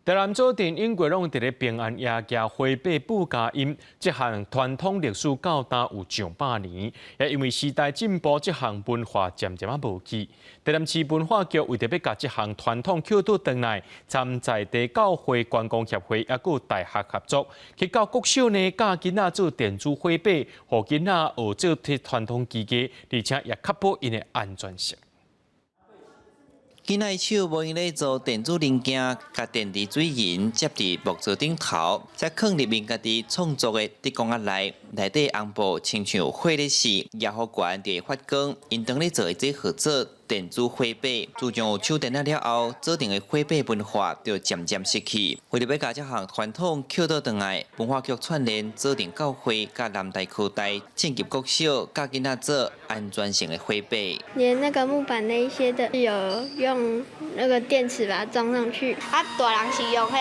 台南左鎮永過攏佇咧平安夜舉火把報佳音，這項傳統歷史到今有上百年，也因為時代進步，這項文化漸漸仔無去。台南市文化局為著欲共這項傳統抾倒轉來，參在地教會觀光協會猶閣有大學合作，去到國小呢教囡仔做電子火把，予囡仔學做這傳統技藝，而且也確保𪜶的安全性。囡仔手無閒咧做電子零件，共電池水銀接佇木座頂頭，才囥入𪜶家己創作的竹公仔內，內底紅布親像火咧爍，野火懸就會發光。𪜶當咧做的這號做電子火把，自從有手電仔了後，左鎮的火把文化就漸漸失去。為著欲共這項傳統抾倒轉來，文化局串聯左鎮教會佮南台科大，進入國小教囡仔做安全性的火把。連那個木板那一些的，有用那個電池把它裝上去。啊，大人是用彼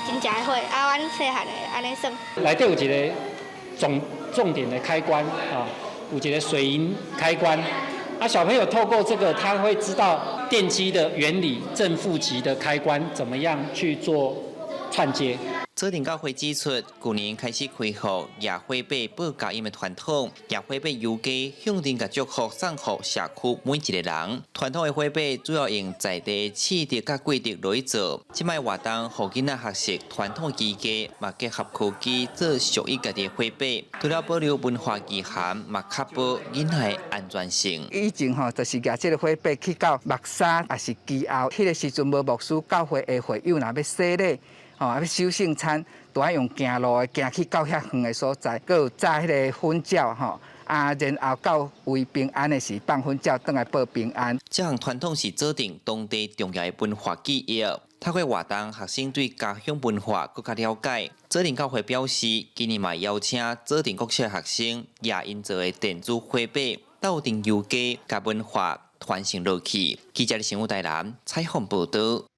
真正的火，啊，阮細漢的按呢耍。內底有一個重點的開關啊，有一個水銀開關。啊，小朋友透過這個，他會知道電機的原理，正負極的開關怎麼樣去做串接。左鎮教會指出，舊年開始恢復野火把報佳音的傳統，野火把遊街向陣共祝福送予社區每一個人。傳統的火把主要用在地刺竹佮桂竹來做，這擺活動予囡仔學習傳統技藝，嘛結合科技做屬於家己的火把，除了保留文化意涵，嘛確保囡仔的安全性。以前吼，就是舉這個火把去到木柵，抑是基後，彼個時陣無牧師，教會的會友若欲洗禮，吼，欲守聖餐，都愛用行路的行去到遐遠的所在，閣有紮彼個粉鳥吼，啊，然後到位平安的時放粉鳥轉來報平安。這項傳統是左鎮當地重要的文化記憶。透過活動，學生對家鄉文化閣較了解。左鎮教會表示，今年嘛邀請左鎮國小學生，也𪜶做的電子火把，鬥陣遊街，共文化傳承落去。記者的新聞台南採訪報導。